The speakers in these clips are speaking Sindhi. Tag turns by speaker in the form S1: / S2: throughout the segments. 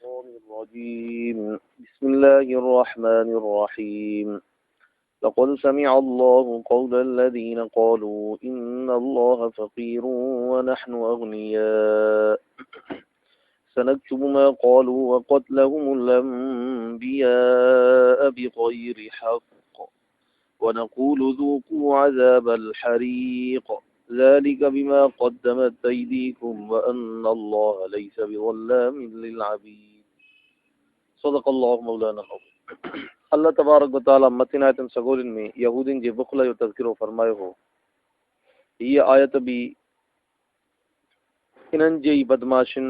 S1: الرجيم. بسم الله الرحمن الرحيم. لقد سمع الله قول الذين قالوا إن الله فقير ونحن أغنياء. سنكتب ما قالوا وقتلهم الأنبياء بغير حق ونقول ذوقوا عذاب الحريق. ذلك بما قدمت أيديكم وأن الله ليس بظلام للعبيد. صدق الله مولانا العظيم. الله تبارڪ وتعاليٰ مٿين آيتن سڳورين ۾ يهودين جي بخل جو تذڪرو فرمايو هو. هيء آيت به انهن جي ئي بدمعاشين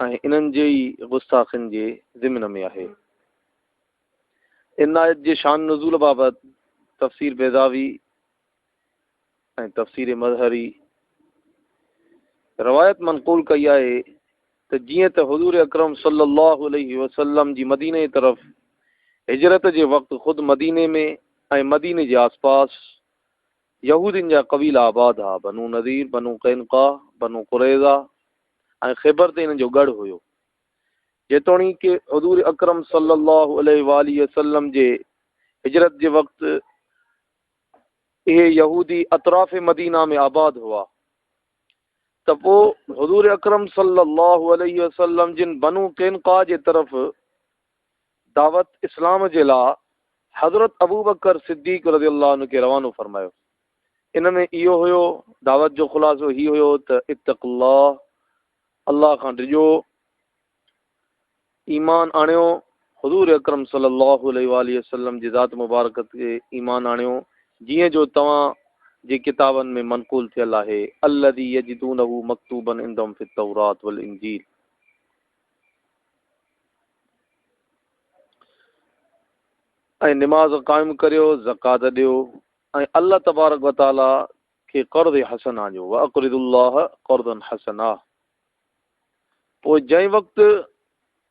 S1: ۽ انهن جي ئي گستاخين جي ضمن ۾ آهي. ان آيت جي شان نزول بابت تفسير بيضاوي ۽ تفسير مظهري روايت منقول ڪئي آهي ته جيئن ته حضور اڪرم صلي الله عليه وسلم جي مديني طرف هجرت جي وقت خود مديني ۾ ۽ مديني جي آسپاس يهودين جا قبيلا آباد ها، بنو نضير، بنو قينقاع، بنو قريظه ۽ خيبر تي انهن جو ڳڙهه هيو. جيتوڻيڪ حضور اڪرم صلي الله عليه واٰله وسلم جي هجرت جي وقت اهي يهودي اطراف مدينه ۾ آباد هئا ته پوء حضور اڪرم صلي الله عليه وسلم جن بنو قينقاع جي طرف دعوت اسلام جي لاء حضرت ابوبڪر صديق رضي الله عنه کي روانو فرمايو. ان ۾ اهو هيو، دعوت جو خلاصو هي هيو ته اتق الله، الله کان ڊڄو، ايمان آڻيو، حضور اڪرم صلي الله عليه واٰله وسلم جي ذات مبارڪ تي ايمان آڻيو، جيئن جو توهان جي ڪتابن ۾ منقول ٿيل آهي، الذي يجدونه مڪتوبا عندهم في التوراة والانجيل. ۽ نماز قائم ڪريو، زڪوات ڏيو ۽ الله تبارڪ وتعاليٰ کي قرض حسنه ڏيو، واقرضوا الله قرضا حسنا. پوء جنهن وقت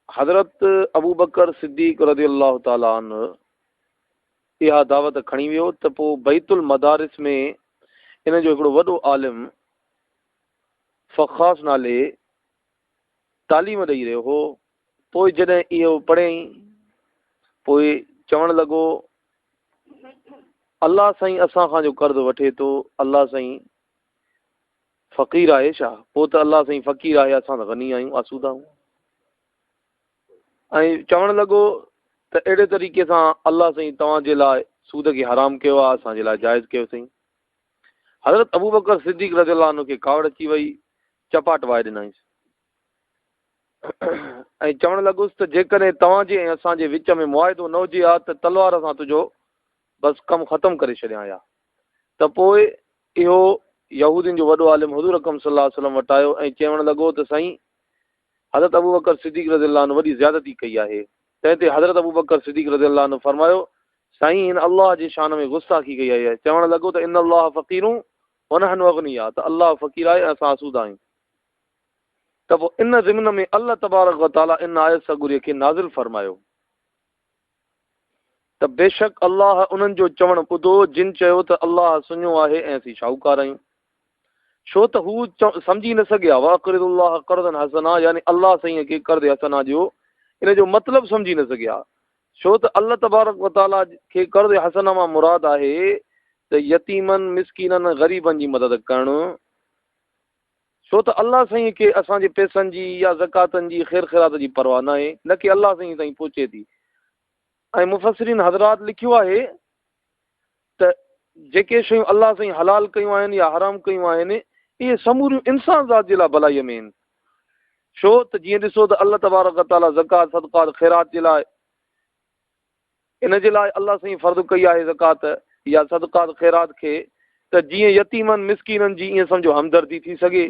S1: حضرت ابوبڪر صديق رضي الله تعالٰي عنه اها دعوت کڻي ويو ته پوء بيت المدارس ۾ ان جو هڪڙو وڏو عالم فخاص نالي تعليم ڏئي رهيو هو. پوء جڏهن اهو پڙهيائين پوء چوڻ لڳو الله سائين اسان کان جو قرض وٺي ٿو، الله سائين فقير آهي ڇا؟ پوء ته الله سائين فقير آهي، اسان ته غني آهيون، آسودا آهيون. ۽ چوڻ لڳو ته اهڙي طريقي سان الله سائين توهان جي لاء سود کي حرام ڪيو آهي، اسان جي لاء جائز ڪيو اٿئي. حضرت ابوبڪر صديق رضي الله عنه کي ڪاوڙ اچي وئي، چپاٽ وائي ڏنائينس ۽ چوڻ لڳس ته جيڪڏهن توهان جي ۽ اسان جي وچ ۾ معاهدو نه هجي ها ته تلوار سان تنهنجو بس ڪم ختم ڪري ڇڏيان ها. ته پوء اهو يهودين جو وڏو عالم حضور اڪرم صلي الله عليه وسلم وٽ آيو ۽ چوڻ لڳو ته سائين حضرت ابوبڪر صديق رضي الله عنه وڏي زيادتي ڪئي آهي. تنهن تي حضرت ابوبڪر صديق رضي الله عنه فرمايو، سائين هن الله جي شان ۾ گستاخي ڪئي آهي. چوڻ لڳو ته ان الله فقير ونحن اغنياء ته الله فقير آهي ۽ اسان آسودا آهيون. ته پوء ان ضمن ۾ الله تبارڪ وتعالي ان آيت سڳوريء کي نازل فرمايو. ته بيشڪ الله انهن جو چوڻ ٻڌو جن چيو ته الله سڃو آهي ۽ اسين شاهوڪار آهيون. ڇو ته هو سمجهي نه سگهيا، واقرضوا الله قرضا حسنا يعني الله سائينء کي قرض حسنا ڏيو، ان جو مطلب سمجهي نه سگهيا. ڇو ته الله تبارڪ وتعاليٰ کي قرض حسنا مان مراد آهي ته يتيمن، مسڪينن ۽ غريبن جي مدد ڪرڻ. ڇو ته الله سائينء کي اسان جي پئسن جي يا زڪواتن جي خير خيرات جي پرواهه ناهي، نه ڪي الله سائينء تائين پهچي ٿي. ۽ مفسرين حضرات لکيو آهي ته جيڪي شيون الله سائين حلال ڪيون آهن يا حرام ڪيون آهن، اهي سموريون انسان ذات جي لاء ڀلائيء ۾ آهن. ڇو ته جيئن ڏسو ته الله تبارڪ وتعاليٰ زڪوات، صدقات، خيرات جي لاء ان جي لاء الله سائين فرض ڪئي آهي زڪوات يا صدقات خيرات کي ته جيئن يتيمن مسڪينن جي ائين سمجهو همدردي ٿي سگهي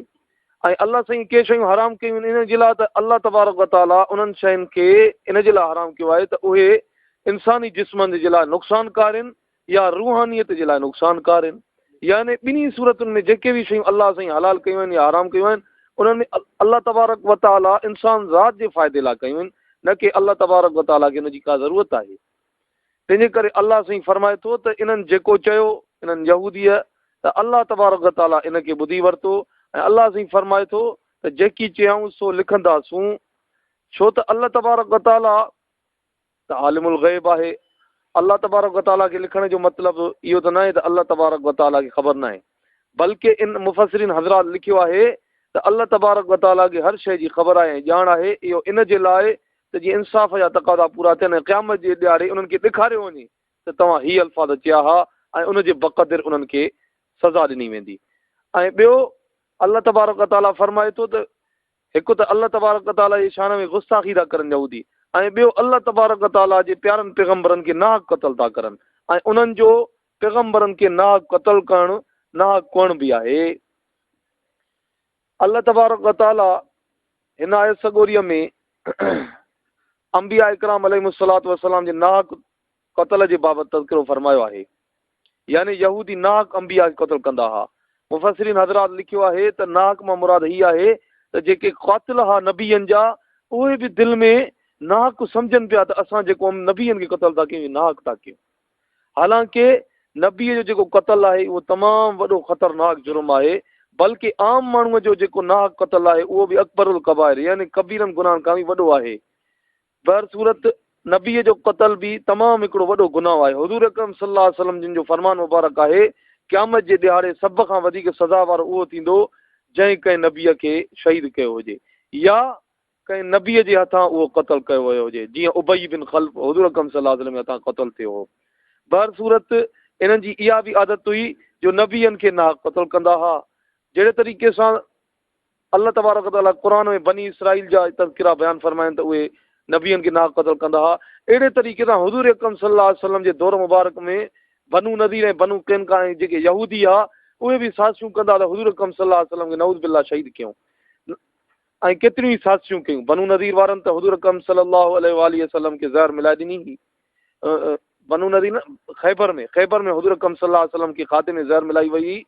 S1: ۽ الله سائين ڪي شيون حرام ڪيون آهن ان جي لاء ته الله تبارڪ وتعاليٰ انهن شين کي ان جي لاء حرام ڪيو آهي ته اهي انساني جسمن جي لاء نقصانڪار آهن يا روحانيت جي لاء نقصانڪار آهن يعني ٻنهي صورتن ۾ جيڪي به شيون الله سائين حلال ڪيون آهن يا حرام ڪيون آهن انهن ۾ الله تبارڪ وتعاليٰ انسان ذات جي فائدي لاء ڪيون آهن نه ڪي الله تبارڪ و تعاليٰ کي ان جي ڪا ضرورت آهي. تنهنجي ڪري الله سائين فرمائي ٿو ته انهن جيڪو چيو، انهن يهوديء، ته الله تبارڪ و تعاليٰ ان کي ٻڌي ورتو ۽ الله سائين فرمائي ٿو ته جيڪي چيائون سو لکنداسون. ڇو ته الله تبارڪ و تعاليٰ ته عالم الغيب آهي. الله تبارڪ و تعاليٰ کي لکڻ جو مطلب اهو ته ناهي ته الله تبارڪ و تعاليٰ کي خبر ناهي، بلڪه ان مفسرين حضرات لکيو آهي ته الله تبارڪ و تعاليٰ کي هر شيء جي خبر آهي ۽ ڄاڻ آهي، اهو ان جي لاء ته جيئن انصاف جا تقاضا پورا ٿين ۽ قيامت جي ڏهاڙي انهن کي ڏيکاريو وڃي ته توهان هي الفاظ چيا ها ۽ ان جي بقدر انهن کي سزا ڏني ويندي. ۽ ٻيو الله تبارڪ و تعاليٰ فرمائي ٿو ته هڪ ته الله تبارڪ و تعاليٰ جي شان ۾ گستاخي ٿا ڪرن يهودي ۽ ٻيو الله تبارڪ و تعاليٰ جي پيارن پيغمبرن کي ناحق قتل ٿا ڪرن ۽ انهن جو پيغمبرن کي ناحق قتل ڪرڻ ناحق ڪهڻ به آهي. الله تبارڪ و تعاليٰ هن آيت سڳوريء ۾ انبياء ڪرام عليهم الصلوة والسلام جي ناحق قتل جي بابت تذڪرو فرمايو آهي. يعني يهودي ناحق انبياء کي قتل ڪندا ها. مفسرين حضرات لکيو آهي ته ناحق مان مراد هي آهي ته جيڪي قاتل ها نبين جا اهي به دل ۾ ناحق سمجهن پيا ته اسان جيڪو نبين کي قتل ٿا ڪيون اهي ناحق ٿا ڪيون. حالانڪه نبي جو جيڪو قتل آهي اهو تمام وڏو خطرناڪ جرم آهي بلڪه عام ماڻهوء جو جيڪو ناحق قتل آهي اهو به اڪبر الڪبائر يعني ڪبيرن گناهن کان به وڏو آهي. بهرصورت نبيء جو قتل به تمام هڪڙو وڏو گناهه آهي. حضور اڪرم صلي الله عليه وسلم جن جو فرمان مبارڪ آهي، قيامت جي ڏهاڙي سڀ کان وڌيڪ سزا وارو اهو ٿيندو جنهن ڪنهن نبيء کي شهيد ڪيو هجي يا ڪنهن نبيء جي هٿان اهو قتل ڪيو ويو هجي، جيئن ابي بن خلف حضور اڪرم صلي الله عليه وسلم جي هٿان قتل ٿيو هو. بهرصورت انهن جي اها به عادت هئي جو نبين کي ناحق قتل ڪندا ها. جهڙي طريقي سان الله تبارڪ وتعاليٰ قرآن ۾ بني اسرائيل جا تذڪرا بيان فرمايا آهن ته اهي نبين کي ناحق قتل ڪندا ها. اهڙي طريقي سان حضور اڪرم صلي الله عليه وسلم جي دور مبارڪ ۾ بنو نضير ۽ بنو قينقاع ۽ جيڪي يهودي ها اهي به سازشون ڪندا ته حضور اڪرم صلي الله عليه وسلم کي نعوذ بالله شهيد ڪيون ۽ ڪيتريون ئي سازشون ڪيون. بنو نضير وارن ته حضور اڪرم صلي الله عليه واٰله وسلم کي زهر ملائي ڏني هئي. بنو نضير نه خيبر ۾ خيبر ۾ حضور اڪرم صلي الله عليه وسلم کي کاڌي ۾ زهر ملائي وئي هئي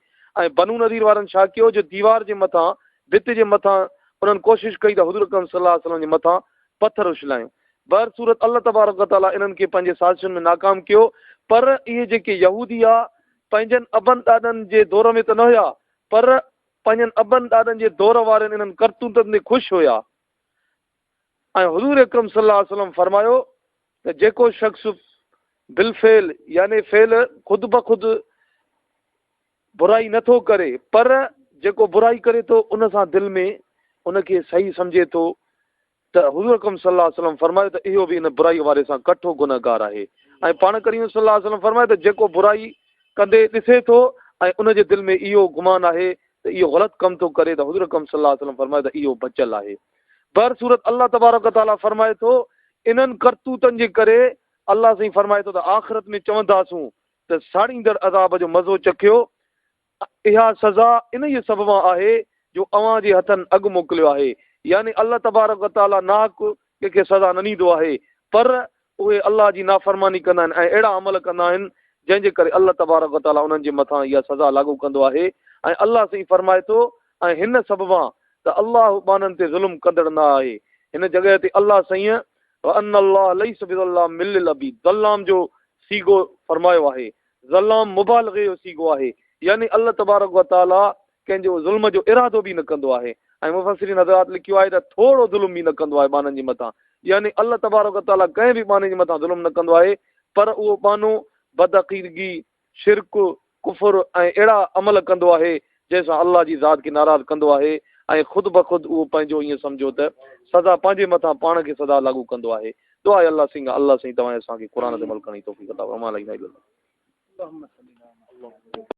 S1: ۽ بنو نضير وارن ڇا ڪيو جو ديوار جي مٿان ڀت جي مٿان انهن ڪوشش ڪئي ته حضور اڪرم صلي الله عليه وسلم جي مٿان پٿر اڇلايون. بهر صورت الله تبارڪ وتعالي انهن کي پنهنجي سازشن ۾ ناڪام ڪيو پر اهي جيڪي يهودي ها پنهنجن ابن ڏاڏن جي دور ۾ ته نه هيا پر پنهنجن ابن ڏاڏن جي دور وارن انهن ڪرتوتن تي خوش هيا. ۽ حضور اڪرم صلي الله عليه وسلم فرمايو ته جيڪو شخص بالفعل يعني فعل خود بخود برائي نه ٿو ڪري پر جيڪو برائي ڪري ٿو ان سان دل ۾ ان کي صحيح سمجهي ٿو ته حضور اڪرم صلي الله عليه وسلم فرمايو ته اهو به ان برائي واري سان ڪٺو گنهگار آهي ۽ پاڻ ڪريم صلي الله عليه وسلم فرمايو ته جيڪو برائي ڪندي ڏسي ٿو ۽ ان جي دل ۾ اهو گمان آهي ته اهو غلط ڪم ٿو ڪري ته حضور اڪرم صلي الله عليه وسلم فرمايو ته اهو بچيل آهي. بهر صورت الله تبارڪ و تعاليٰ فرمائي ٿو انهن ڪرتوتن جي ڪري الله سائين فرمائي ٿو ته آخرت ۾ چونداسون ته ساڙيندڙ عذاب جو مزو چکيو اها سزا انهيء سببان آهي جو اوهان جي هٿن اڳ موڪليو آهي يعني الله تبارڪ و تعاليٰ ناحق ڪنهن کي سزا نه ڏيندو آهي پر اهي الله جي نافرماني ڪندا آهن ۽ اهڙا عمل ڪندا آهن جنهن جي ڪري الله تبارڪ و تعاليٰ انهن جي مٿان اها سزا لاڳو ڪندو آهي ۽ الله سائين فرمائي ٿو ۽ هن سببان ته الله ٻانهن تي ظلم ڪندڙ نه آهي هن جڳهه تي الله سائينء وان الله ليس بظلام للعبيد ظلام جو صيغو فرمايو آهي ظلام مبالغي جو صيغو آهي يعني الله تبارڪ و تعاليٰ ڪنهن جو ظلم جو ارادو به نه ڪندو آهي ۽ مفسرين حضرات لکيو آهي ته ٿورو ظلم به نه ڪندو آهي ٻانهن جي مٿان يعني الله تبارڪ و تعاليٰ ڪنهن به ٻانهي جي مٿان ظلم نه ڪندو آهي پر اهو ٻانهو بدعقيدگي، شرڪ، ڪفر ۽ اهڙا عمل ڪندو آهي جنهن سان الله جي ذات کي ناراض ڪندو آهي ۽ خود بخود اهو پنهنجو ائين سمجهو ته سزا پنهنجي مٿان پاڻ کي سزا لاڳو ڪندو آهي. دعا آهي الله سائين کان الله سائين توهان ۽ اسان کي قرآن تي عمل ڪرڻ جي توفيق عطا فرمائي. وما علينا الا البلاغ.